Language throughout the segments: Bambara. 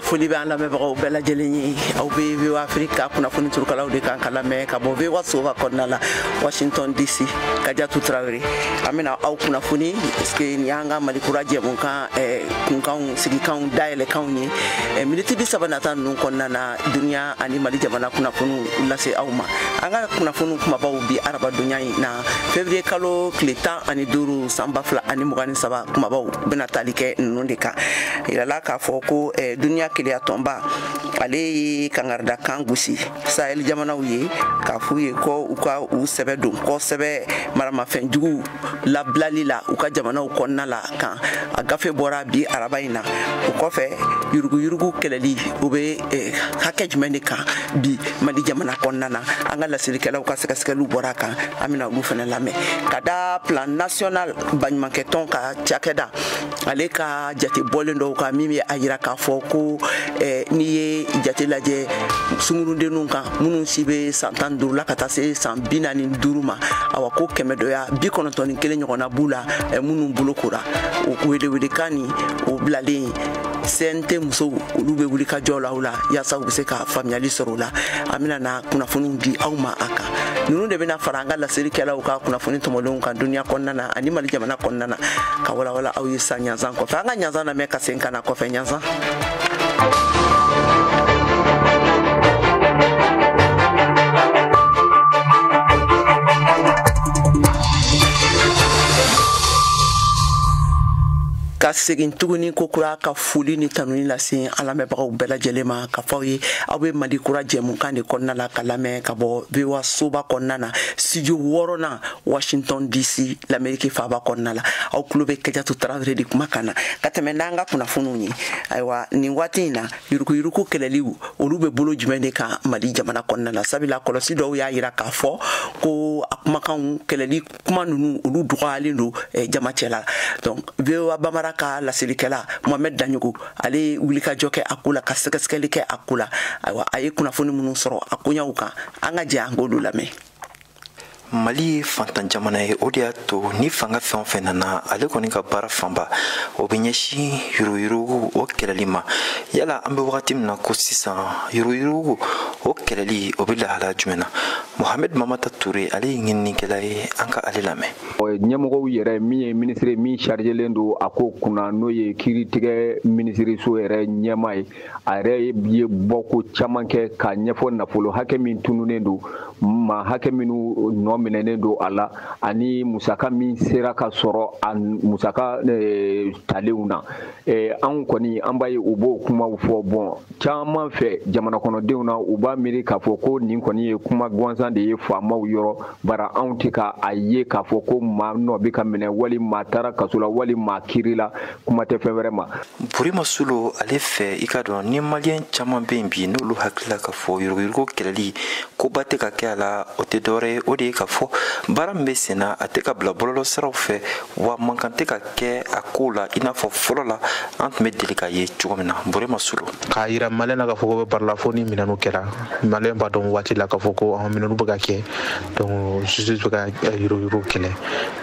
Foli bɛ an lamɛnbagaw bɛɛ lajɛlen ye. Aw bɛ VOA Afrique ka kunnafoni turukalaw de kan ka lamɛn ka bɔ VOA soba kɔnɔna la, Washington DC. Kajatu Tarawele an bɛna aw kunnafoni, parce que nin y'an ka Mali kura jɛmukan kunkanw, sigikanw, dayɛlɛkanw ye. Miniti 30 nata ninnu kɔnɔna na, duniya ani Mali jamana kunnafoniw lase aw ma. An ka kunnafoniw kumabaw bi arabadonya in na, février kalo tile 15, san 2023, kumabaw bɛna tali kɛ ninnu de kan. Yirala k'a fɔ ko duniya keleya tɔnba, ale ye kangarida kan gosi Sahel jamanaw ye, k'a f'u ye ko u ka u sɛbɛ don kosɛbɛ maramafɛn juguw labilali la u ka jamanaw kɔnɔna la kan. A gafe bɔra bi araba in na. O kɔfɛ, yuruguyurugu kɛlɛli, o bɛ hakɛ jumɛn de kan bi Mali jamana kɔnɔna na? An ka laselikɛlaw ka sɛgɛsɛgɛliw bɔra a kan, an bɛna olu fana lamɛn. Ka da Plan national baɲumankɛtɔn ka cakɛda, ale ka jate bɔlen dɔw kan, min bɛ a yira k'a fɔ ko n'i ye jate lajɛ sungurudenninw kan minnu si bɛ san 15 la ka taa se san 45 ma, awa, ko kɛmɛdɔya 91 ɲɔgɔnna b'u la minnu bolo kora. O welewelekan nin, o bilalen CNT musow, olu bɛ wuli ka jɔ la o la, yaasa u bɛ se ka faamuyali sɔrɔ o la. An bɛna na kunnafoniw di aw ma a kan. Ninnu de bɛna fara an ka laselikɛlaw ka kunnafoni tɔmɔlenw kan duniya kɔnɔna na ani Mali jamana kɔnɔna na, ka walawala aw ye sa ɲanzan kɔfɛ. An ka ɲanzan lamɛn ka segin ka na kɔfɛ ɲanzan. Ka segin tuguni kokura ka foli ni tanuni lase an lamɛnbagaw bɛɛ lajɛlen ma, ka fɔ aw ye aw bɛ Mali kura jɛmukan de kɔnɔna la ka lamɛn ka bɔ VOA soba kɔnɔna na, studio wɔɔrɔnan, Washington DC, l'Amérique faaba kɔnɔna la. Aw tulo bɛ Kajatu Tarawele de kuma kan na ka tɛmɛ n'an ka kunnafoniw ye. Ayiwa, nin waati in na, yuruguyurugu kɛlɛliw, olu bɛ bolo jumɛn de kan Mali jamana kɔnɔna na? Sabula kɔlɔsi dɔw y'a yira k'a fɔ ko a kumakanw kɛlɛli kuma ninnu, olu dɔgɔyalen don jama cɛla. Donc VOA Bamara ka laselikɛla Mohamed Daɲogo, ale ye wulikajɔ kɛ a ko la, ka sɛgɛsɛgɛli kɛ a ko la. Ayiwa, a ye kunnafoni minnu sɔrɔ a koɲaw kan, an ka jɛ an k'olu lamɛn. Mali ye fantan jamana ye. O de y'a to ni fanga fɛn o fɛn nana, ale kɔni ka baara fanba, o bɛ ɲɛsin yuruguyurugu o kɛlɛli ma. Yala an bɛ wagati min na ko sisan, yuruguyurugu o kɛlɛli, o bɛ lahala jumɛn na? Mohamed Mamata Ture, ale ye ɲininikɛla ye, an ka ale lamɛn. Ɲɛmɔgɔw yɛrɛ, min ye minisiri min chargelen don a ko kunna, n'o ye kiiritigɛ minisiriso yɛrɛ ɲɛma ye, a yɛrɛ ye bɔko caman kɛ k'a ɲɛfɔ nafolo hakɛ min tununnen don, maa hakɛ minnu nɔ minɛnen don a la, ani musaka min sera ka sɔrɔ a musaka talenw na. Anw kɔni, an b'a ye u b'o kumaw fɔ. Bɔn, caman fɛ jamana kɔnɔdenw na, u b'a miiri k'a fɔ ko nin kɔni ye kuma gansan de ye faamaw yɔrɔ, bara anw tɛ ka a ye k'a fɔ ko maa nɔ bɛ ka minɛ, wali maa taara kaso la, wali maa kiiri la, kuma tɛ fɛn wɛrɛ ma. Burima Sulo, ale fɛ, i ka dɔn ni Maliyɛn caman bɛ yen bi, n'olu hakilila k'a fɔ yuruguyurugu kɛlɛli koba tɛ ka kɛ a la, o tɛ dɔwɛrɛ ye, o de ye k'a fɔ baara min bɛ sen na, a tɛ ka bila bɔlɔlɔ siraw fɛ, wa mankan tɛ ka kɛ a ko la i n'a fɔ fɔlɔ la an tun bɛ deli ka ye cogo min na. Burima Sulo. K'a yira Maliyɛn na k'a fɔ ko bɛ baara la, fo ni minɛnw kɛra, Maliyɛn b'a dɔn waati la k'a fɔ ko minɛnw bɛ ka kɛ, donc justice bɛ ka yuruguyurugu kɛlɛ.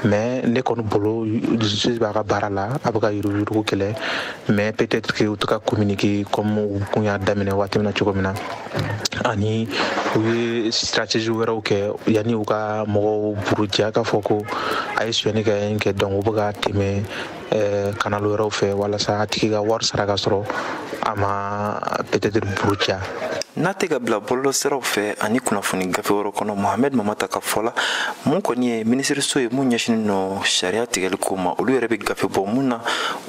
Mais ne kɔni bolo, justice b'a ka baara la, a bɛ ka yuruguyurugu kɛlɛ, mais peut-être que u tɛ ka communiquer comme u kun y'a daminɛ waati min na cogo min na, ani u ye stratégie wɛrɛw kɛ yanni u ka mɔgɔw buruja k'a fɔ ko a ye sonyɛni kɛ nin kɛ. Donc u bɛ ka tɛmɛ canal wɛrɛw fɛ walasa a tigi ka wari sara ka sɔrɔ a ma peut-être buruja. N'a tɛ ka bila bɔlɔlɔsiraw fɛ ani kunnafoni gafe wɛrɛ kɔnɔ, Mohamed Mamata ka fɔ la, mun kɔni ye minisiriso ye mun ɲɛsinnen don sariya tigɛli ko ma, olu yɛrɛ bɛ gafe bɔ mun na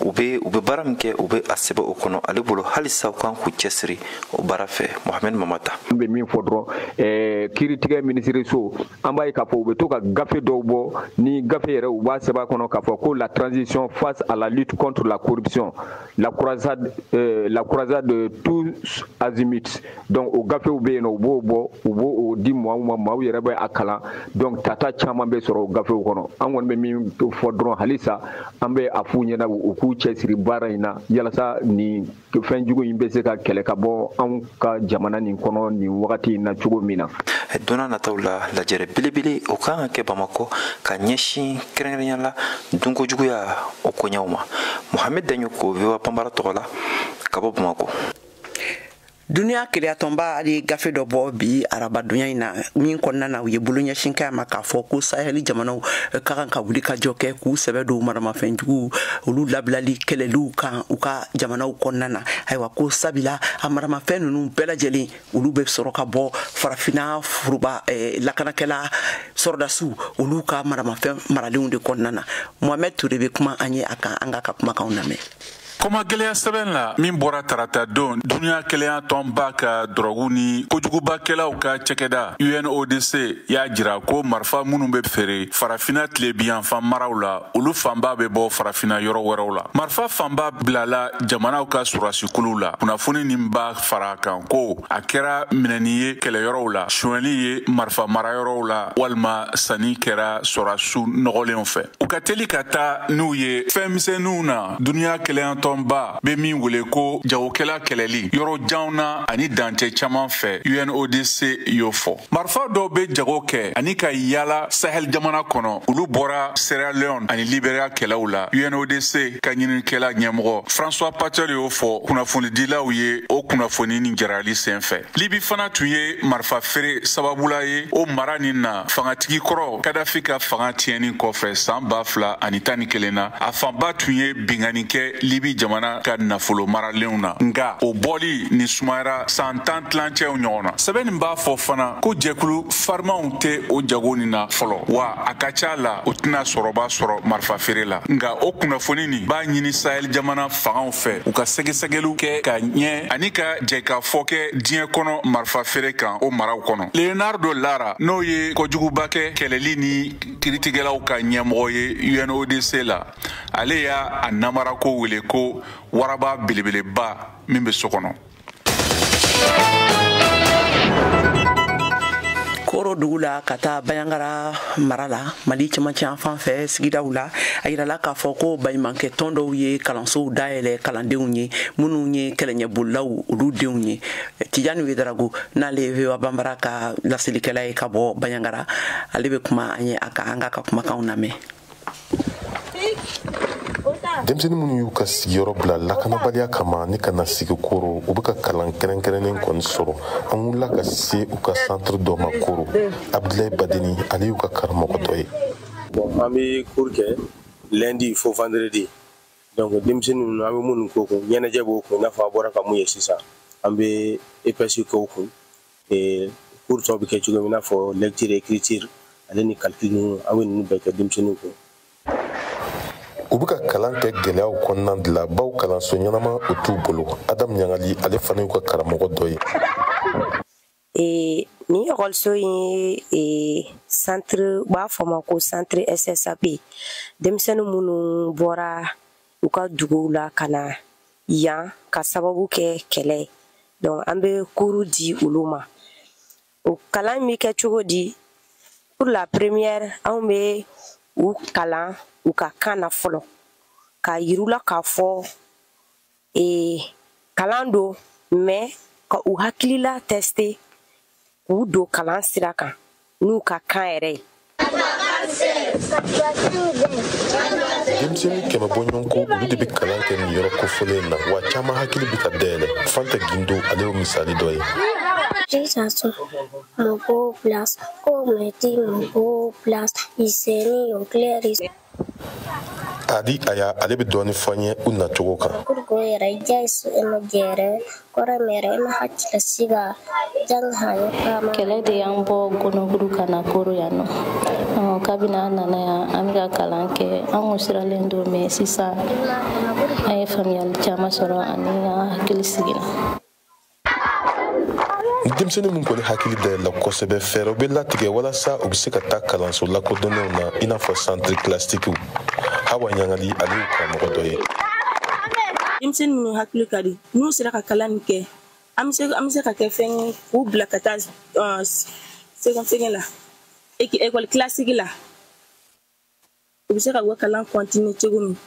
u bɛ baara min kɛ, u bɛ a sɛbɛn o kɔnɔ. Ale bolo, halisa u kan k'u cɛsiri o baara fɛ. Mohamed Mamata. N bɛ min fɔ dɔrɔn, kiiritigɛ minisiriso, an b'a ye k'a fɔ u bɛ to ka gafe dɔw bɔ. Ni gafe yɛrɛ, u b'a sɛbɛn a kɔnɔ k'a fɔ ko la transition face à la lutte contre la corruption, la croisade de tous azimuts. Donc o gafew bɛ yen nɔ, u b'o bɔ, u b'o o di maaw ma, maaw yɛrɛ bɛ a kalan. Donc tata caman bɛ sɔrɔ o gafew kɔnɔ. An kɔni bɛ min fɔ dɔrɔn, halisa an bɛ a f'u ɲɛna u k'u cɛsiri baara in na, yalasa nin fɛn jugu in bɛ se ka kɛlɛ ka bɔ anw ka jamana nin kɔnɔ nin wagati in na cogo min na. Don nataw la, lajɛrɛ belebele o kan ka kɛ Bamakɔ ka ɲɛsin kɛrɛnkɛrɛnya la dunkojuguya o koɲɛw ma. Mohamed Daɲo ko, VOA Banbara tɔgɔ la ka bɔ Bamakɔ. Duniya keleyatɔnba ale ye gafe dɔ bɔ bi arabadonya in na, min kɔnɔna na u ye bolo ɲɛsin kɛ a ma k'a fɔ ko Sahɛli jamanaw ka kan ka wuli ka jɔ kɛ k'u sɛbɛ don maramafɛnjuguw olu labilali kɛlɛliw kan u ka jamanaw kɔnɔna na. Ayiwa, ko sabila a maramafɛn ninnu bɛɛ lajɛlen, olu bɛ sɔrɔ ka bɔ Farafinna foroba lakanakɛla sɔrɔdasiw olu ka maramafɛn maralenw de kɔnɔna na. Mohamɛd Ture bɛ kuma an ye a kan, an k'a ka kumakanw lamɛn. Kɔmagɛlɛya sɛbɛn la min bɔra tarata don, Duniya Kelenya tɔnba ka dɔrɔgu ni kojugubakɛlaw ka cɛkɛda UNODC y'a jira ko marifa minnu bɛ feere Farafina tilebiyanfan maraw la, olu fanba bɛ bɔ Farafina yɔrɔ wɛrɛw la. Marifa fanba bilala jamanaw ka sɔrɔdasikuluw la. Kunnafoni nin b'a fara a kan ko a kɛra minɛni ye kɛlɛyɔrɔw la, sonyɛli ye marifa marayɔrɔw la, walima sanni kɛra sɔrɔdasiw nɔgɔlenw fɛ. U ka teli ka taa n'u ye fɛn misɛnninw na, Duniya Kelenya tɔnba bɛ min wele ko jagokɛla kɛlɛli yɔrɔ janw na ani dancɛ caman fɛ, UNODC y'o fɔ. Marifa dɔw bɛ jago kɛ ani ka yala Sahel jamana kɔnɔ, olu bɔra Sierra Leone ani Liberia kɛlɛw la, UNODC ka ɲininikɛla ɲɛmɔgɔ François Patel y'o fɔ kunnafonidilaw ye o kunnafoni nin jarali sen fɛ. Libi fana tun ye marifa feere sababula ye o mara nin na, fangatigi kɔrɔ Kadafi ka fanga tiɲɛni kɔfɛ san 2011 na. A fanba tun ye binkanni kɛ Libi jamana ka nafolo maralenw na, nka o bɔli nin sumayara san 10 tilancɛw ɲɔgɔn na. Sɛbɛn nin b'a fɔ fana ko jɛkulu farimanw tɛ o jago nin na fɔlɔ, wa a ka ca la o tɛna sɔrɔba sɔrɔ marifa feere la. Nka o kunnafoni nin b'a ɲini Sahel jamana fangaw fɛ u ka sɛgɛsɛgɛliw kɛ ka ɲɛ ani ka jɛkafɔ kɛ diɲɛ kɔnɔ marifa feere kan o maraw kɔnɔ. Leonardo Lara, n'o ye kojugubakɛ kɛlɛli ni kiritigɛlaw ka ɲɛmɔgɔ ye UNODC la, ale y'a a namarako wele ko waraba belebeleba min bɛ so kɔnɔ. Koro dugu la ka taa Bayangara mara la, Mali cɛmancɛ yan fan fɛ sigidaw la, a yirala k'a fɔ ko baɲumankɛ tɔn dɔw ye kalansow dayɛlɛ kalandenw ye minnu ye kɛlɛɲɛbolilaw olu denw ye. Tijani Wedarago, n'ale ye VOA Banbara ka laselikɛla ye ka bɔ Bayangara, ale bɛ kuma an ye a kan, an k'a ka kumakanw lamɛn. Denmisɛnnin minnu y'u ka sigiyɔrɔ bila lakanabaliya kama ni ka na sigi Koro, u bɛ ka kalan kɛrɛnkɛrɛnnen kɔni sɔrɔ. An wulila ka se u ka centre dɔ ma Koro. Abdulayi Badeni, ale y'u ka karamɔgɔ dɔ ye. Bon, an bɛ cours kɛ lundi fo vendredi. Donc denmisɛnnin ninnu, an bɛ minnu k'o kun, ɲɛnajɛ b'o kun, i n'a fɔ a bɔra ka mun ye sisan, an bɛ EPS k'o kun. Cours tɔw bɛ kɛ cogo min, i n'a fɔ lecture, écriture ale ni calcul ninnu, an bɛ ninnu bɛɛ kɛ denmisɛnninw kun. U bɛ ka kalan kɛ gɛlɛyaw kɔnɔna de la, baw kalanso ɲɛnama o t'u bolo. Adamu Ɲagali, ale fana y'u ka karamɔgɔ dɔ ye. Ni ekɔliso in ye centre, u b'a fɔ ma ko centre SSAP. Denmisɛnnin minnu bɔra u ka duguw la ka na yan ka sababu kɛ kɛlɛ ye, donc an bɛ cours di olu ma. O kalan bɛ kɛ cogo di? Pour la première, anw bɛ u kalan u ka kan na fɔlɔ, k'a yir'u la k'a fɔ kalan don, mais ka u hakilila tester k'u don kalan sira kan n'u ka kan yɛrɛ ye. Denmisɛnnin 100 bɔɲɔgɔnko, olu de bɛ kalan kɛ nin yɔrɔ kofɔlen in na, wa caman hakili bɛ ka dayɛlɛ. Fanta Gindo, ale y'o misali dɔ ye. Mɔgɔw place ko mɛti mɔgɔw place iseni o clairis. Adi Aya, ale bɛ dɔɔnin fɔ an ye u nacogo kan. Kurgo yɛrɛ jaisu ema jɛrɛ kɔrɔ mɛrɛ ema hakili siga jang hayo kama. Kɛlɛ de y'an bɔ Gonoguru ka na Koro yan nɔ. Kabini an nana yan, an bɛ ka kalan kɛ, an kun siralen don, mais sisan an ye faamuyali caman sɔrɔ ani an hakili sigira. Denmisɛnnin min kɔni hakili dayɛlɛla kosɛbɛ, fɛɛrɛw bɛ latigɛ walasa u bɛ se ka taa kalanso lakodɔnnenw na, i n'a fɔ centre classique. Hawa Ɲagali, ale y'u karamɔgɔ dɔ ye. Denmisɛnnin minnu hakili ka di, n'u sera ka kalan nin kɛ, an bɛ se ka kɛ fɛn ye k'u bila ka taa fɛngɛ la, école classique la, u bɛ se ka u ka kalan continuer cogo min.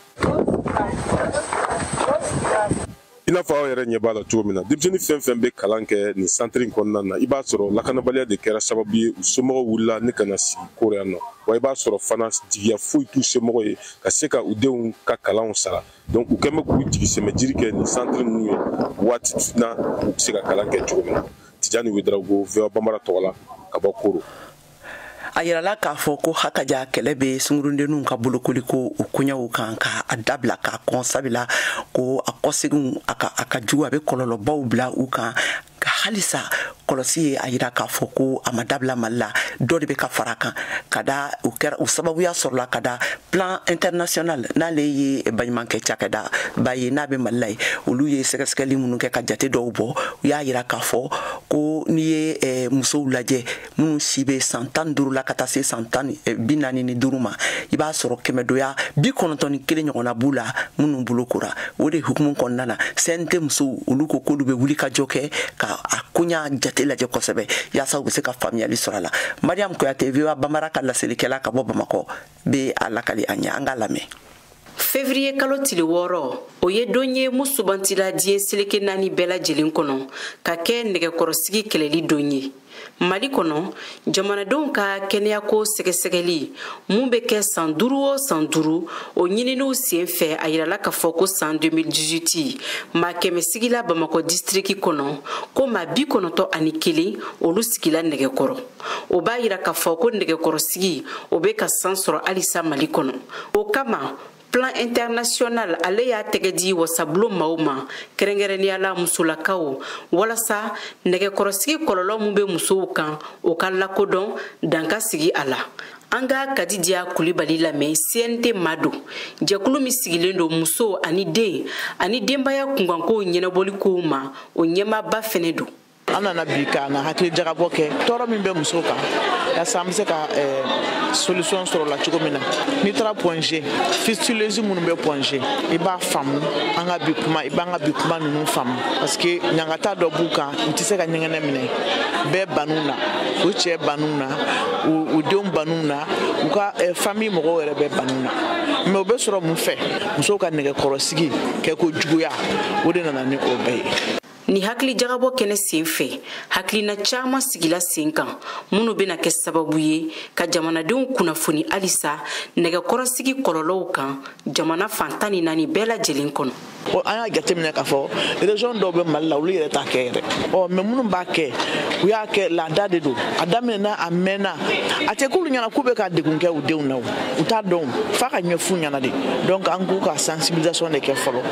I n'a fɔ aw yɛrɛ ɲɛ b'a la cogo min na, denmisɛnnin fɛn fɛn bɛ kalan kɛ nin santiri in kɔnɔna na, i b'a sɔrɔ lakanabaliya de kɛra sababu ye u somɔgɔw wulila ni ka na sigi Koro yan nɔ. Wa i b'a sɔrɔ fana jigiya foyi t'u somɔgɔw ye ka se ka u denw ka kalanw sara. Donc u kɛn bɛ k'u jigi sɛmɛ jiri kɛ nin santiri ninnu ye waati na u bɛ se ka kalan kɛ cogo min na. Tijani Ouedraogo, VOA Bambara tɔgɔ la ka bɔ Koro. A yirala k'a fɔ ko hakaja kɛlɛ bɛ sungurundenninw ka bolokoli ko u koɲɛw kan ka a dabila k'a kɔn, sabula ko a kɔseginw a ka jugu, a bɛ kɔlɔlɔbaw bila u kan. Halisa kɔlɔsi ye a yira k'a fɔ ko a ma dabila Mali la, dɔ de bɛ ka fara kan ka da o kɛra o sababuya sɔrɔla ka da Plan International, n'ale ye baɲumankɛ cakɛda ba ye n'a bɛ Mali la ye. Olu ye sɛgɛsɛgɛli minnu kɛ ka jate dɔw bɔ, u y'a yira k'a fɔ ko n'i ye musow lajɛ minnu si bɛ san 15 la ka taa se san 45 ma, i b'a sɔrɔ kɛmɛdoya 91 ɲɔgɔnna b'u la minnu bolo kora. O de hukumu kɔnɔna na, CNT musow olu ko k'olu bɛ wuli ka jɔ kɛ ka a koɲa jate lajɛ kosɛbɛ yaasa u bɛ se ka faamuyali sɔrɔ a la. Mariam Kuyate, VOA Bambara ka laselikɛla ka bɔ Bamakɔ, bɛ a lakali an ɲɛ, an k'a lamɛn. Février kalo tile 6, o ye don ye mun sugantila diɲɛ seleke 4 bɛɛ lajɛlen kɔnɔ ka kɛ nɛgɛkɔrɔsigi kɛlɛli don ye. Mali kɔnɔ, jamanadenw ka kɛnɛyako sɛgɛsɛgɛli mun bɛ kɛ san 5 o san 5, o ɲininiw sen fɛ a yirala k'a fɔ ko san 2018 maa 100 sigila Bamakɔ distriki kɔnɔ, ko maa 91 olu sigila nɛgɛkɔrɔ. O b'a yira k'a fɔ ko nɛgɛkɔrɔsigi o bɛ ka san sɔrɔ halisa Mali kɔnɔ. O kama Plan International ale y'a tɛgɛ di wasabulon maaw ma, kɛrɛnkɛrɛnnenya la musolakaw, walasa nɛgɛkɔrɔsigi kɔlɔlɔ min bɛ musow kan o ka lakodɔn, dan ka sigi a la. An ka Kadidia Kulibali lamɛn, CNT ma don jɛkulu min sigilen don muso ani den ani denbaya kunkankow ɲɛnabɔli kow ma, o ɲɛmaaba fɛnɛ don. An nana bi ka na hakili jagabɔ kɛ tɔɔrɔ min bɛ muso kan, yaasa an bɛ se ka solution sɔrɔ la cogo min na. N'i taara Point G, fistuleuse minnu bɛ Point G, i b'a faamu an ka bi kuma, i b'an ka bi kuma ninnu faamu, parce que ɲangata dɔ b'u kan, u tɛ se ka ɲɛgɛnɛ minɛ, bɛɛ bann'u na, u cɛ bann'u na, u denw bann'u na, u ka famille mɔgɔw yɛrɛ bɛɛ bann'u na. Mais o bɛ sɔrɔ mun fɛ? Musow ka nɛgɛkɔrɔsigi kɛ ko juguya, o de nana ni o bɛɛ ye. Ni hakili jagabɔ kɛnɛ sen fɛ, hakilina caman sigila sen kan minnu bɛna kɛ sababu ye ka jamanadenw kunnafoni halisa nɛgɛkɔrɔsigi kɔlɔlɔw kan jamana fan 14 bɛɛ lajɛlen kɔnɔ. An y'a jateminɛ k'a fɔ région dɔw bɛ Mali la, olu yɛrɛ t'a kɛ yɛrɛ. Mais minnu b'a kɛ, u y'a kɛ laada de don, a daminɛna a mɛnna, a tɛ k'olu ɲɛna k'u bɛ ka degun kɛ u denw na, u t'a dɔn f'a ka ɲɛf'u ɲɛna de. Donc an k'u ka sensibilisation de kɛ fɔlɔ.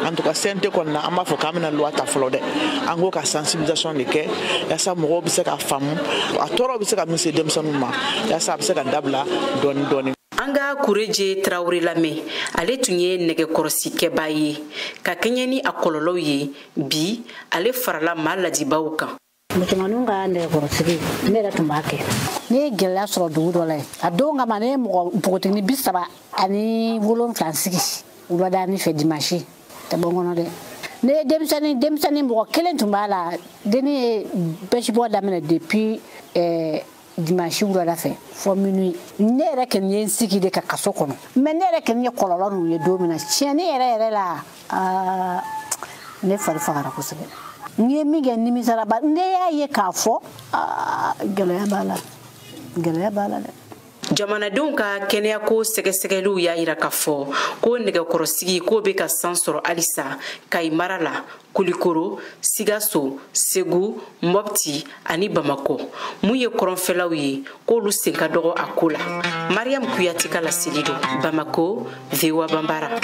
En tout cas CNT kɔni na, an b'a fɔ k'an bɛna loi ta fɔlɔ dɛ. An k'o ka sensibilisation de kɛ yaasa mɔgɔw bɛ se k'a faamu a tɔɔrɔ bɛ se ka min se denmisɛnninw ma, yaasa a bɛ se ka dabila dɔɔni dɔɔni. An ka Kureje Tarawele lamɛn, ale tun ye nɛgɛkɔrɔsikɛbaa ye ka kɛɲɛ ni a kɔlɔlɔw ye. Bi ale farala maa ladibaw kan. Musomaninw ka nɛgɛkɔrɔsigi, ne yɛrɛ tun b'a kɛ. Ne ye gɛlɛya sɔrɔ dugu dɔ la yen, a don kama ne ye mɔgɔ npogotiginin 37 sigi wuladaani fɛ dimanche, tɛ bɔ n kɔnɔ dɛ. Ne ye denmisɛnnin mɔgɔ kelen tun b'a la, denni ye bɛsibɔ daminɛ depuis dimanche wulada fɛ fɔ minuit. Ne yɛrɛ kɔni ye n sigi de ka kaso kɔnɔ, mais ne yɛrɛ kɔni ye kɔlɔlɔ ninnu ye don min na, tiɲɛni yɛrɛ yɛrɛ la, ne fari fagara kosɛbɛ. N ye min kɛ nimisara ba, ne y'a ye k'a fɔ gɛlɛya b'a la, gɛlɛya b'a la dɛ. Jamanadenw ka kɛnɛyako sɛgɛsɛgɛliw y'a yira k'a fɔ ko nɛgɛkɔrɔsigi k'o bɛ ka san sɔrɔ halisa Kayi mara la, Kulikoro, Sikaso, Segu, Mopti ani Bamakɔ. Mun ye kɔrɔnfɛlaw ye k'olu sen ka dɔgɔ a ko la. Mariam Kuyate ka laseli don Bamako, VOA Bambara.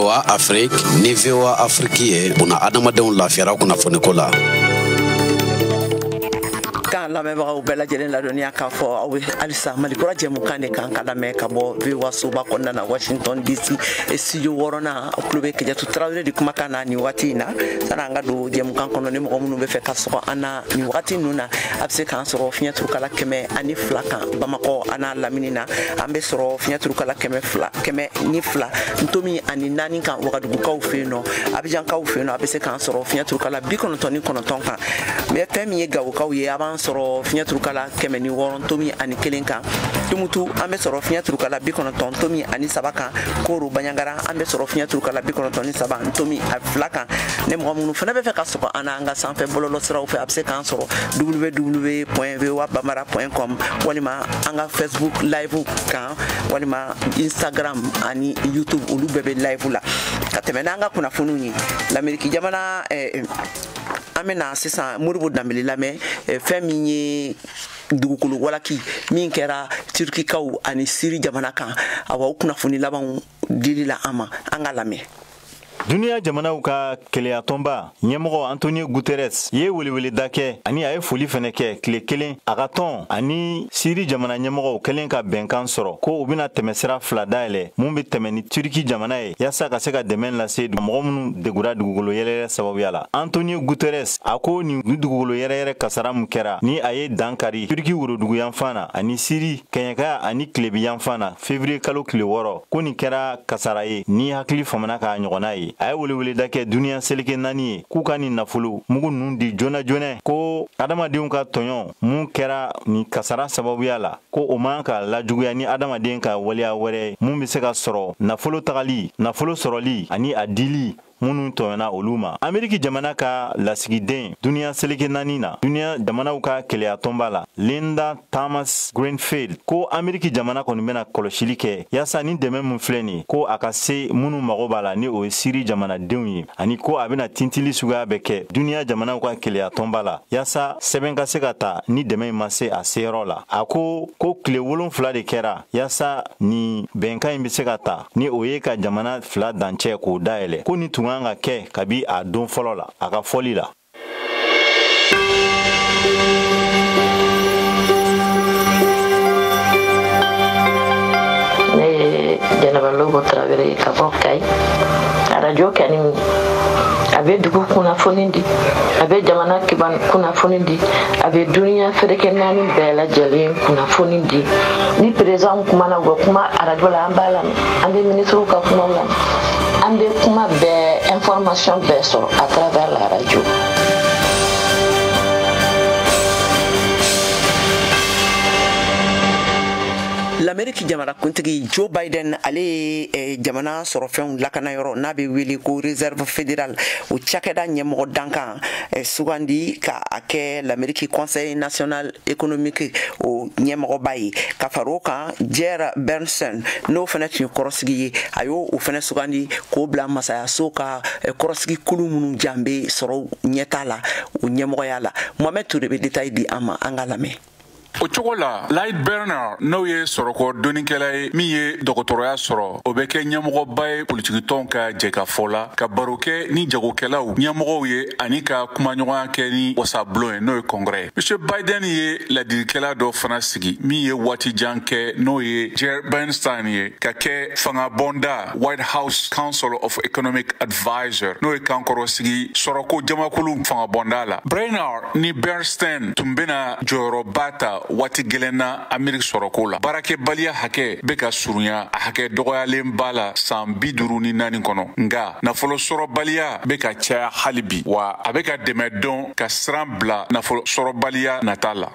VOA Afrique ni VOA Afrique ye buna adamadenw lafiyara kunnafoniko la. K'an lamɛnbagaw bɛɛ lajɛlen ladɔnniya k'a fɔ aw bɛ halisa Malikura jɛmukan de kan ka lamɛn ka bɔ VOA soba kɔnɔna na, Washington DC, studio wɔɔrɔnan. Aw tulo bɛ Kajatu Tarawele de kumakan na nin waati in na. Sani an ka don jɛmukan kɔnɔ, ni mɔgɔ minnu bɛ fɛ ka sɔgɔ an na nin wagati ninnu na, a bɛ se k'an sɔrɔ fiɲɛ turukala 102 kan Bamakɔ a n'a lamini na. An bɛ sɔrɔ fiɲɛ turukala 204.4 kan Wagadugukaw fɛ yen nɔ. Abijankaw fɛ yen nɔ, a bɛ se k'an sɔrɔ fiɲɛ turukala 99 kan. Mɛ fɛn min ye Gawokaw ye, a b'an sɔrɔ fiɲɛ turukala 106.1 kan. Tumutu, an bɛ sɔrɔ fiɲɛ turukala 90.3 kan. Koro Baɲangara, an bɛ sɔrɔ fiɲɛ turukala 93.2 kan. Ni mɔgɔ minnu fana bɛ fɛ ka sɔgɔ an na an ka sanfɛ bɔlɔlɔ siraw fɛ, a bɛ se k'an sɔrɔ www.voabambara.com walima an ka Facebook live kan, walima Instagram ani YouTube, olu bɛɛ bɛ live la. Ka tɛmɛ n'an ka kunnafoniw ye, Lameriki jamana, an bɛna sisan Modibo Danbele lamɛn, fɛn min ye dugukolo walaki min kɛra Turkikaw ani Siri jamana kan. Awa, o kunnafoni labanw dili la an ma, an ka lamɛn. Duniya jamanaw ka kelenyatɔnba ɲɛmɔgɔ Antonio Guterres ye weleweleda kɛ ani a ye foli fɛnɛ kɛ tile kelen a ka tɔn ani Siri jamana ɲɛmɔgɔw kɛlen ka bɛnkan sɔrɔ ko u bɛna tɛmɛsira fila dayɛlɛ mun bɛ tɛmɛ ni Turki jamana ye, yaasa ka se ka dɛmɛ lase mɔgɔ minnu degura dugukolo yɛrɛyɛrɛ sababuya la. Antonio Guterres a ko nin dugukolo yɛrɛyɛrɛ kasara mun kɛra ni a ye dan kari Turki woroduguyanfan na ani Siri kɛɲɛka ani tilebiyanfan na février kalo tile 6, ko nin kɛra kasara ye ni hakili famana k'a ɲɔgɔnna ye. A ye weleweleda kɛ duniya seleke naani ye k'u ka nin nafolo mugu ninnu di joona joona, ko adamadenw ka tɔɲɔ mun kɛra nin kasara sababuya la, ko o man ka lajuguya ni adamaden ka waleya wɛrɛ mun bɛ se ka sɔrɔ nafolo tagali, nafolo sɔrɔli ani a dili minnu tɔɲɔna olu ma. Ameriki jamana ka lasigiden duniya seleke naani na, duniya jamanaw ka kelenyatɔnba la, Linda Thomas Greenfield, ko Ameriki jamana kɔni bɛna kɔlɔsili kɛ yaasa ni dɛmɛ min filɛ nin, ko a ka se minnu mago b'a la, ni o ye Siri jamanadenw ye, ani ko a bɛna tintili suguya bɛɛ kɛ duniya jamanaw ka kelenyatɔnba la yaasa sɛbɛn ka se ka ta ni dɛmɛ in ma se a seyɔrɔ la. A ko ko tile 7 de kɛra yaasa ni bɛnkan in bɛ se ka ta, ni o ye ka jamana fila dancɛ k'o dayɛlɛ, ko nin tun kan ka kɛ kabi a don fɔlɔ la, a ka fɔli la. Ne ye Jɛnɛba Lobo Tarawele ye ka bɔ Kayi. Arajo kɛni a bɛ dugu kunnafoni di, a bɛ jamana kunnafoni di, a bɛ duniya feereke naani bɛɛ lajɛlen kunnafoni di. Ni président kumana, u bɛ kuma arajo la, an b'a lamɛn, an bɛ minisiriw ka kumaw lamɛn, an bɛ kuma bɛɛ, information bɛɛ sɔrɔ à travers la radio. L'Amérique jamanakuntigi Joe Biden, ale ye jamana sɔrɔfɛnw lakanayɔrɔ n'a bɛ wele ko Réserve fédérale, o cakɛda ɲɛmɔgɔ dankan sugandi ka a kɛ l'Amérique Conseil national économique o ɲɛmɔgɔba ye. Ka fara o kan, Jerry Bernstein, n'o fana tun ye kɔrɔsigi ye, a y'o o fana sugandi k'o bila masayaso ka kɔrɔsigi kulu minnu jan bɛ sɔrɔ ɲɛta la, o ɲɛmɔgɔya la. Mohamed Toure bɛ détail di an ma, an ka lamɛn. O cogo la, Light Bernard, n'o ye sɔrɔko dɔnnikɛla ye min ye dɔgɔtɔrɔya sɔrɔ, o bɛ kɛ ɲɛmɔgɔba ye politikitɔnw ka jɛkafɔ la, ka baro kɛ ni jagokɛlaw ɲɛmɔgɔw ye ani ka kumaɲɔgɔnya kɛ ni wasabulon ye, n'o ye congrès ye. Monsieur Biden ye ladilikɛla dɔ fana sigi min ye waati jan kɛ, n'o ye Jerry Bernstein ye, ka kɛ fangabɔnda White House Council of Economic Advisor, n'o ye kankɔrɔsigi sɔrɔko jamakulu fangabɔnda la. Bernard ni Bernstein tun bɛna jɔyɔrɔba ta waati gɛlɛn na Ameriki sɔrɔko la. Baarakɛbaliya hakɛ bɛ ka surunya a hakɛ dɔgɔyalen ba la san 54 kɔnɔ, nka nafolo sɔrɔbaliya bɛ ka caya hali bi, wa a bɛ ka dɛmɛ dɔn ka siran bila nafolo sɔrɔbaliya nata la.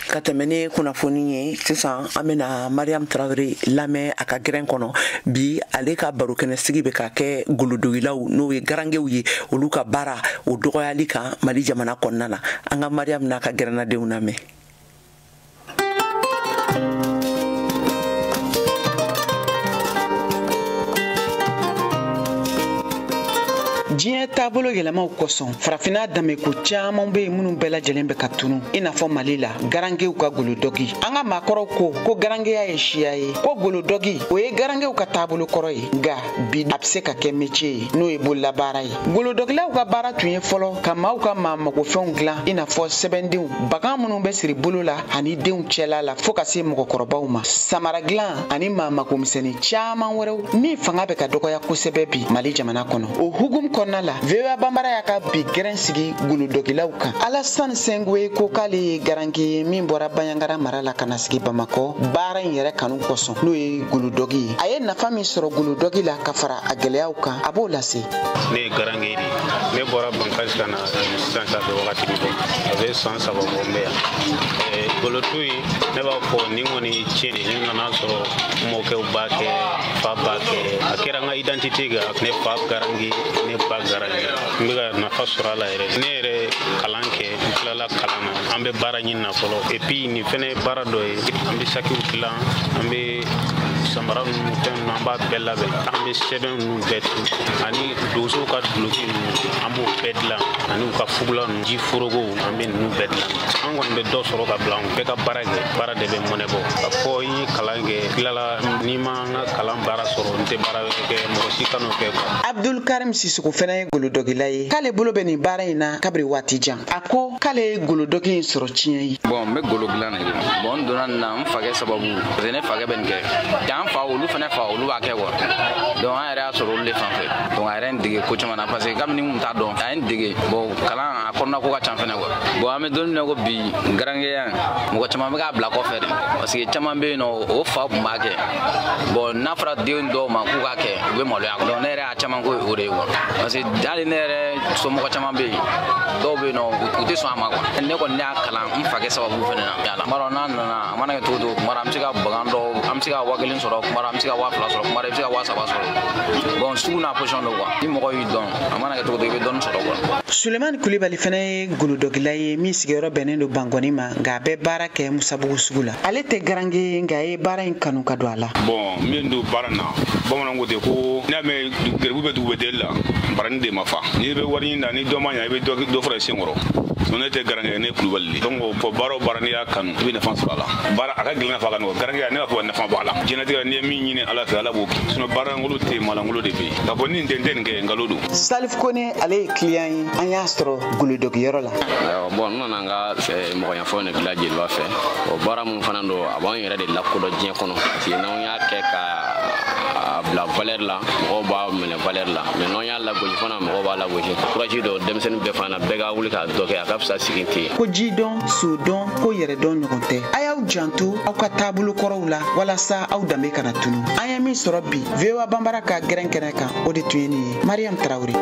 Ka tɛmɛ ni kunnafoni ye sisan, an bɛna Mariam Tarawele lamɛn a ka gɛrɛn kɔnɔ. Bi, ale ka barokɛnɛ sigi bɛ ka kɛ golodogilaw, n'o ye garangew ye, olu ka baara o dɔgɔyali kan Mali jamana kɔnɔna na. An ka Mariam n'a ka gɛrɛnnadenw lamɛn. Diɲɛ taabolo yɛlɛmaw kosɔn, farafinna danbeko caman bɛ yen minnu bɛɛ lajɛlen bɛ ka tunu, i n'a fɔ Mali la garangew ka golodɔgi. An ka maakɔrɔw ko ko garangeya ye siya ye, ko golodɔgi o ye garangew ka taabolo kɔrɔ ye, nka bi a bɛ se ka kɛ métier ye, n'o ye bololabaara ye. Golodɔgilaw ka baara tun ye fɔlɔ ka maaw ka maa magofɛnw dilan, i n'a fɔ sɛbɛndenw, bagan minnu bɛ siri bolo la ani denw cɛla la, fo ka se mɔgɔkɔrɔbaw ma, samara dilan ani maa magomisɛnnin caman wɛrɛw min fanga bɛ ka dɔgɔya kosɛbɛ bi Mali jamana kɔnɔ. O hukumu kɔnɔna la, VOA Banbara y'a ka bi gɛrɛn sigi golodɔgilaw kan. Alassane Sengue ko k'ale ye garanke ye min bɔra Bandiagara mara la ka na sigi Bamakɔ baara in yɛrɛ kanu kosɔn, n'o ye golodɔgi ye. A ye nafa min sɔrɔ golodɔgi la ka fara a gɛlɛyaw kan, a b'o lase. Ne ye garanke de ye, ne bɔra Bankasi ka na sisan, sa bɛ wagati min bɔ, a bɛ san 3 bɔ n bɛ yan. Golotu in, ne b'a fɔ nin kɔni tiɲɛ de, ne nana sɔrɔ mɔkɛw b'a kɛ, fa b'a kɛ, a kɛra n ka identité kan. Ne fa garanke, ne ba garanke, n bɛ ka nafa sɔrɔ a la yɛrɛ. Ne yɛrɛ kalan kɛ, n tilala kalan na, an bɛ baara ɲini na fɔlɔ. Et puis nin fɛnɛ ye baara dɔ ye, an bɛ sakiw dilan, an bɛ samara ninnu fɛn ninnu, an b'a bɛɛ labɛn, an bɛ sɛbɛn ninnu bɛɛ tu, ani donsow ka duloki ninnu an b'o bɛɛ dilan, ani u ka fugula ninnu, ji forogow, an bɛ ninnu bɛɛ dilan. An kɔni bɛ dɔ sɔrɔ ka bila, an bɛɛ ka baara kɛ, baara de bɛ mɔnɛ bɔ. Ka fɔ i ye kalan kɛ, tilala n'i ma n ka kalan baara sɔrɔ, n tɛ baara wɛrɛ kɛ, mɔgɔ si kan'o kɛ quoi. Abdul Karim Sissoko fana ye golodɔgila ye, k'ale bolo bɛ nin baara in na kabiri waati jan. A ko k'ale ye golodɔgi in sɔrɔ tiɲɛ ye. Bon, n bɛ golo dilan de. Bon, n donna nin na n fakɛ sababu, parce que ne fakɛ bɛ nin kɛ. An fa olu fana fa olu b'a kɛ quoi. Donc an yɛrɛ y'a sɔrɔ olu de fan fɛ. Donc a yɛrɛ n dege ko caman na, parce que kabini n kun t'a dɔn, a ye n dege. Bon, kalan a kɔnɔna ko ka ca fɛnɛ quoi. Bon, an bɛ don min na ko bi, garankeya mɔgɔ caman bɛ k'a bila kɔfɛ de, parce que caman bɛ yen nɔ o fa tun b'a kɛ. Bon, n'a fɔra den dɔw ma k'u k'a kɛ, u bɛ maloya. Donc ne yɛrɛ y'a caman ko o de ye quoi, parce que hali ne yɛrɛ somɔgɔ caman bɛ yen, dɔw bɛ yen nɔ u tɛ sɔn a ma quoi. Ne kɔni y'a kalan n fakɛ sababu fɛnɛ na. Tuma dɔ n'a nana, a mana kɛ cogo o cogo, tuma dɔ an bɛ se ka bagan dɔw, an bɛ se ka 1000 sɔrɔ, tuma dɔ an bɛ se ka 2000 sɔrɔ, tuma dɔ i bɛ se ka 3000 sɔrɔ. Bon, sugu n'a position don quoi. Ni mɔgɔ y'i dɔn, a mana kɛ cogo o cogo, i bɛ dɔɔni sɔrɔ quoi. Sulemani Kulibali fana ye golodɔgila ye min sigiyɔrɔ bɛnnen don Bankɔni ma, nka a bɛ baara kɛ Musabugu sugu la. Ale tɛ garanke ye, nka a ye baara in kanu ka don a la. Bon, min don baara na, bamananw ko ten ko n'i y'a mɛn garibu bɛ dugu bɛ deli la, barani de ma fa. N'i bɛ wari ɲini na, ni dɔ ma ɲa, i bɛ dɔ fara i sen kɔrɔ. Ne tɛ garankɛ, ne ye Kulubali de. Donc fɔ baara o baara n'i y'a kanu, i bɛ nafa sɔrɔ a la. Baara a ka gɛlɛn n'a fɔ a ka nɔgɔn. Garankɛya ne b'a fɔ nafa b'a la. Diɲɛlatigɛ la n'i ye min ɲini Ala fɛ, Ala b'o kɛ. Sinon baara lankolon tɛ yen, maalankolon de bɛ yen. K'a fɔ ni nin tɛ n tɛ nin kɛ, nkalon don. Salif Kone, ale ye client ye, an y'a sɔrɔ golodɔgiyɔrɔ la. Bon, n nana n ka mɔgɔɲɛfɔ de bila jeliba fɛ. O baara mun fana don, a b'an yɛrɛ de lakodɔn diɲɛ kɔnɔ. Parce que n'anw y'a kɛ ka bila valeur la, mɔgɔw b'a minɛ valeur la. Mais n'anw y'a lagosi fana, mɔgɔw b'a lagosi. Courage don denmisɛnnin bɛɛ fana, bɛɛ ka wuli k'a dɔ kɛ, a ka fisa sigi ten. Ko ji dɔn, so dɔn, ko yɛrɛ dɔn ɲɔgɔn tɛ. A y'aw janto aw ka taabolo kɔrɔw la walasa aw danbe kana tunu. An ye min sɔrɔ bi VOA Banbara ka gɛrɛn kɛnɛ kan, o de tun ye nin ye. Mariam Traoré.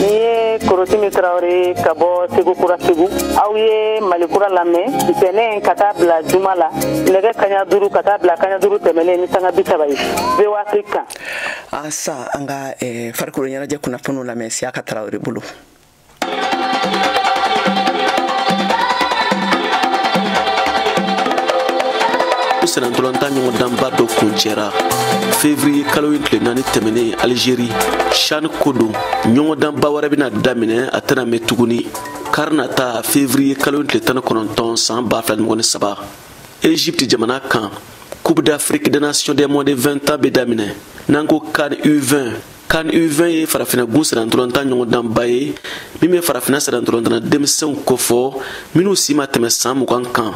Ni ye Korotimi Traoré ka bɔ Segu Kura Segu. Aw ye Mali Kura lamɛn ntɛnɛn ka taa bila juma la, nɛgɛ 5:15 ka taa bila 5:15 tɛmɛnen ni sanga 30 ye, VOA Afrique kan. An sa an ka farikolo ɲɛnajɛ kunnafoniw lamɛn Siyaka Traoré bolo. Senatɔlɔntan ɲɔgɔndanba dɔ kuncɛra février kalo in tile 4 tɛmɛnen Algérie. CHAN ko don, ɲɔgɔndanba wɛrɛ bɛna daminɛ, a tɛna mɛn tuguni, kari nata février kalo in tile 19 san 2023, Égypte jamana kan. Coupe d'Afrique des Nations des moins de 20 ans bɛ daminɛ, n'an ko CAN U20. CAN U20 ye farafinna gun senatɔlɔntan ɲɔgɔndanba ye min bɛ farafinna senatɔlɔntanna denmisɛnw kofɔ minnu si ma tɛmɛ san 20 kan.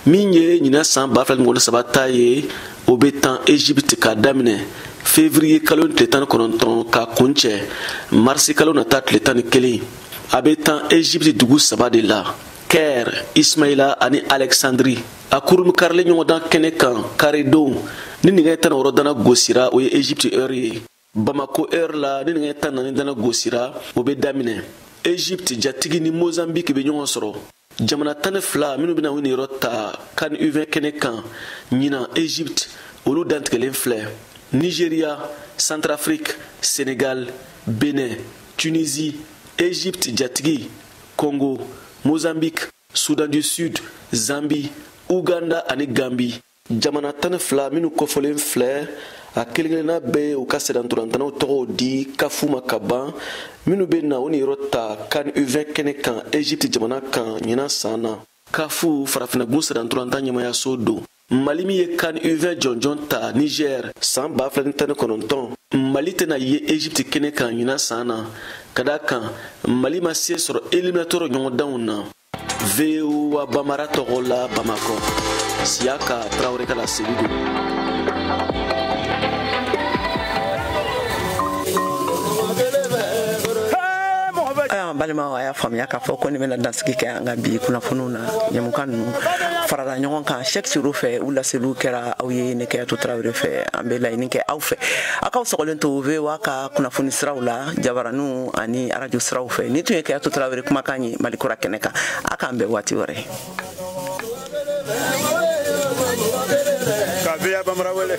Min ye ɲinan san 2023 ta ye, o bɛ tan Égypte k'a daminɛ février kalo tile 19 k'a kuncɛ marisi kalo nata tile 11. A bɛ tan Égypte dugu 3 de la, Caire, Ismaïla ani Alexandrie. A kurun karilen ɲɔgɔndan kɛnɛ kan karidon ni nɛgɛ 16 dana gosira, o ye Égypte heure ye. Bamako heure la ni nɛgɛ 14 dana gosira, o bɛ daminɛ. Égypte jatigi ni Mozambique bɛ ɲɔgɔn sɔrɔ. Jamana 12 minnu bɛna u niyɔrɔ ta CAN U20 kɛnɛ kan ɲinan Égypte, olu dantigɛlen filɛ: Nigeria, Centrafrique, Sénégal, Bénin, Tunisie, Égypte jatigi, Congo, Mozambique, Soudan du Sud, Zambie, Ouganda ani Gambie. Jamana 12 minnu kofɔlen filɛ, a kelen kelenna bɛɛ ye u ka sennantolatan tɔgɔw di CAF ma ka ban, minnu bɛ na o niyɔrɔ ta CAN U20 kɛnɛ kan Egypte jamana kan ɲinan san na. CAF farafinnagun sennantolatan ɲɛmayaso don. Mali min ye CAN U20 jɔnjɔn ta Niger san 2019, Mali tɛna ye Egypte kɛnɛ kan ɲinan san na, ka da kan Mali ma se sɔrɔ éliminatoire ɲɔgɔndanw na. VOA Bambara tɔgɔ la Bamakɔ, Siyaka Tarawele ka laseli don. Balimaw, a y'a faamuya k'a fɔ ko ne bɛna dansigi kɛ an ka bi kunnafoniw na. Ɲamukan ninnu farala ɲɔgɔn kan Cheick Siro fɛ, u laseliw kɛra aw ye ne Kɛyatu Tarawele fɛ. An bɛ laɲini kɛ aw fɛ, aw k'aw sɔgɔlen to VOA ka kunnafoni siraw la, jabaraninw ani arajo siraw fɛ. Ni tun ye Kɛyatu Tarawele kumakan ye Mali kura kɛnɛ kan. A k'an bɛn waati wɛrɛ. Ka VOA Bambara wele.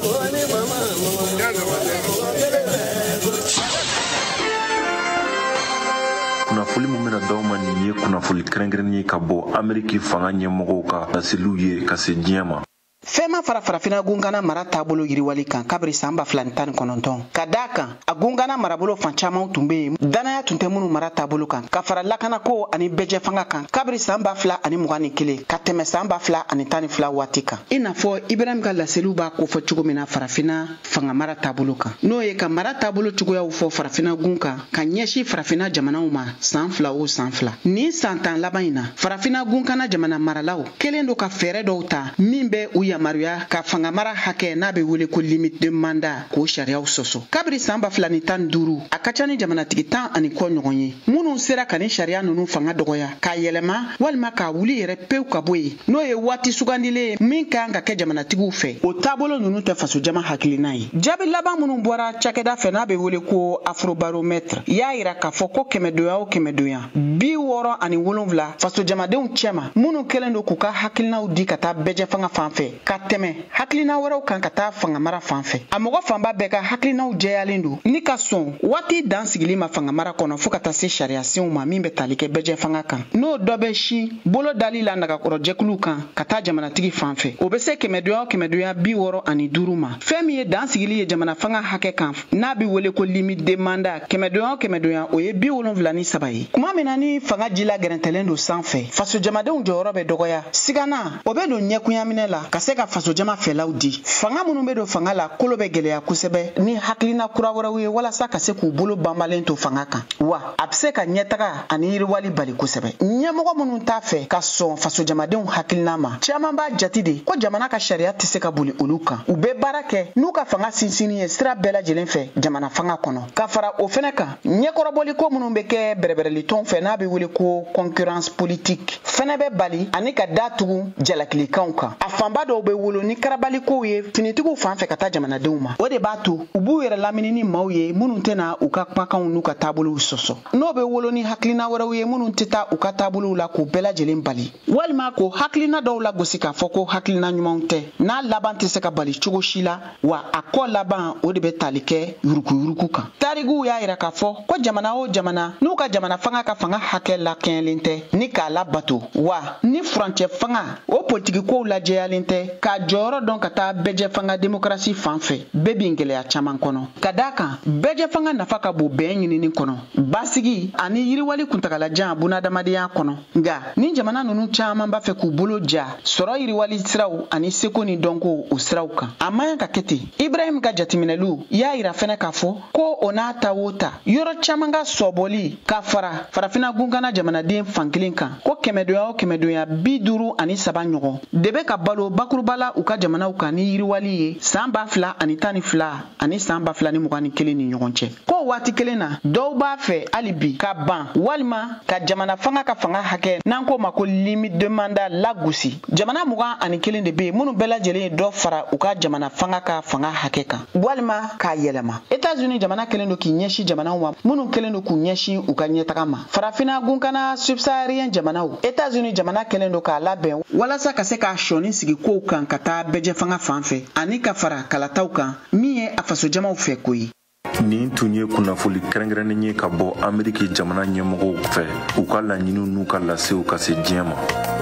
Kunnafoli min bɛna d'aw ma nin ye kunnafoli kɛrɛnkɛrɛnnen ye ka bɔ Ameriki fanga ɲɛmɔgɔw ka laseliw ye ka se diɲɛ ma. Fɛn ma fara farafinna gungana mara taabolo yiriwali kan kabiri san 2019, ka da kan a gungana marabolo fan caman tun bɛ yen danaya tun tɛ minnu mara taabolo kan, ka fara lakanako ani bɛjɛ fanga kan kabiri san 2021 ka tɛmɛ san 2012 waati kan. I n'a fɔ Ibrahim ka laseliw b'a kofɔ cogo min na farafinna fanga mara taabolo kan, n'o ye ka mara taabolo cogoyaw fɔ farafinna gun kan ka ɲɛsin farafinna jamanaw ma san 2 o san 2. Nin san 10 laban in na, farafinna gunkana jamana maralaw kɛlen don ka fɛɛrɛ dɔw ta min bɛ u yamaruya ka fanga mara hakɛ n'a bɛ wele ko limite de mandat k'o sariyaw sɔsɔ. Kabiri san 2015, a ka ca ni jamanatigi 10 ani kɔ ɲɔgɔn ye minnu sera ka ni sariya ninnu fanga dɔgɔya k'a yɛlɛma walima k'a wuli yɛrɛ pewu ka bɔ yen, n'o ye waati sugandilen ye min ka kan ka kɛ jamanatigiw fɛ. O taabolo ninnu tɛ fasojama hakilina ye. Jaabi laban minnu bɔra cakɛda fɛ n'a bɛ wele ko Afrobaromètre y'a yira k'a fɔ ko kɛmɛdonya o kɛmɛdonya, 67 fasojamadenw cɛma minnu kɛlen don k'u ka hakilinaw di ka taa bɛjɛ fanga fan fɛ ka tɛmɛ hakilina wɛrɛw kan ka taa fanga mara fan fɛ. A mɔgɔ fanba bɛɛ ka hakilinaw jɛyalen don ni ka sɔn waati dan sigili ma fanga mara kɔnɔ fo ka taa se sariyasenw ma min bɛ tali kɛ bɛjɛ fanga kan, n'o dɔ bɛ sin bolo dali la nagakɔrɔjɛkuluw kan ka taa jamanatigi fan fɛ. O bɛ se kɛmɛdonya o kɛmɛdonya 65 ma. Fɛn min ye dan sigili ye jamana fanga hakɛ kan n'a bɛ wele ko limite de mandat, kɛmɛdonya o kɛmɛdonya o ye 73 ye. Kuma min na ni fanga jila gɛrɛntɛlen don sanfɛ, fasojamadenw jɔyɔrɔ bɛ dɔgɔya, sigana o bɛ don ɲɛkunyaminɛ la ka se ka fasojama fɛlaw di. Fanga minnu bɛ don fanga la kolo bɛ gɛlɛya kosɛbɛ ni hakilina kura wɛrɛw ye walasa ka se k'u bolo banbalen to fanga kan, wa a bɛ se ka ɲɛtaga ani yiriwali bali kosɛbɛ. Ɲɛmɔgɔ minnu t'a fɛ ka sɔn fasojamadenw hakilina ma, caman b'a jate de ko jamana ka sariya tɛ se ka boli olu kan. U bɛ baara kɛ n'u ka fanga sinsinni ye sira bɛɛ lajɛlen fɛ jamana fanga kɔnɔ. Ka fara o fɛnɛ kan, ɲɛkɔrɔbɔliko minnu bɛ kɛ bɛrɛbɛrɛlitɔn fɛ n'a bɛ wele ko concurrence politique fɛnɛ bɛ bali ani ka da tugu jalakilikanw kan. A fanba dɔw bɛ wolo ni karabalikow ye finitigiw fan fɛ ka taa jamanadenw ma. O de b'a to u b'u yɛrɛ lamini ni maaw ye minnu tɛna u ka kumakanw n'u ka taabolow sɔsɔ, n'o bɛ wolo ni hakilina wɛrɛw ye minnu tɛ taa u ka taabolow la k'u bɛɛ lajɛlen bali, walima k'o hakilina dɔw lagosi k'a fɔ ko hakilina ɲumanw tɛ, n'a laban tɛ se ka bali cogo si la, wa a kɔ laban o de bɛ tali kɛ yurukuyuruku kan. Tarikuw y'a yira k'a fɔ ko jamana o jamana n'u ka jamana fanga ka fanga hakɛ lakɛɲɛlen tɛ ni k'a labato, wa ni furancɛ fanga o politikikow lajɛyalen tɛ k'a jɔyɔrɔ dɔn ka taa bɛjɛ fanga demokarasi fan fɛ, bɛɛ bin gɛlɛya caman kɔnɔ. Ka d'a kan bɛjɛ fanga nafa ka bon bɛn ɲinini kɔnɔ, basigi ani yiriwali kuntagalajan bunadamadenya kɔnɔ. Nka ni jamana ninnu caman b'a fɛ k'u bolo ja sɔrɔ yiriwali siraw ani seko ni dɔnko o siraw kan, a man kan ka kɛ ten. Ibrahim ka jateminɛliw y'a yira fɛnɛ k'a fɔ ko o n'a ta o ta, yɔrɔ caman ka sɔbɔli ka fara farafinna gunkana jamanaden fankelen kan, ko kɛmɛdonya o kɛmɛdonya 53 ɲɔgɔn de bɛ ka balo bakuruba la u ka jamanaw kan ni yiriwali ye san 2012 ani san 2021 ni ɲɔgɔn cɛ. Ko waati kelen na, dɔw b'a fɛ hali bi ka ban walima ka jamana fanga ka fanga hakɛ n'an k'o ma ko limite de mandat lagosi. Jamana 21 de bɛ yen minnu bɛɛ lajɛlen ye dɔ fara u ka jamana fanga ka fanga hakɛ kan walima k'a yɛlɛma. États-Unis jamana kɛlen don k'i ɲɛsin jamanaw ma minnu kɛlen don k'u ɲɛsin u ka ɲɛtaga ma. Farafinna gunkana subsaharien jamanaw, États-Unis jamana kɛlen don k'a labɛn walasa ka se k'a sɔnni sigi kow kan ka taa bɛjɛ fanga fan fɛ ani ka fara kalataw kan min ye a fasojamaw fɛ ko ye. Nin tun ye kunnafoli kɛrɛnkɛrɛnnen ye ka bɔ Ameriki jamana ɲɛmɔgɔw fɛ, u ka laɲiniw n'u ka lasew ka se diɲɛ ma.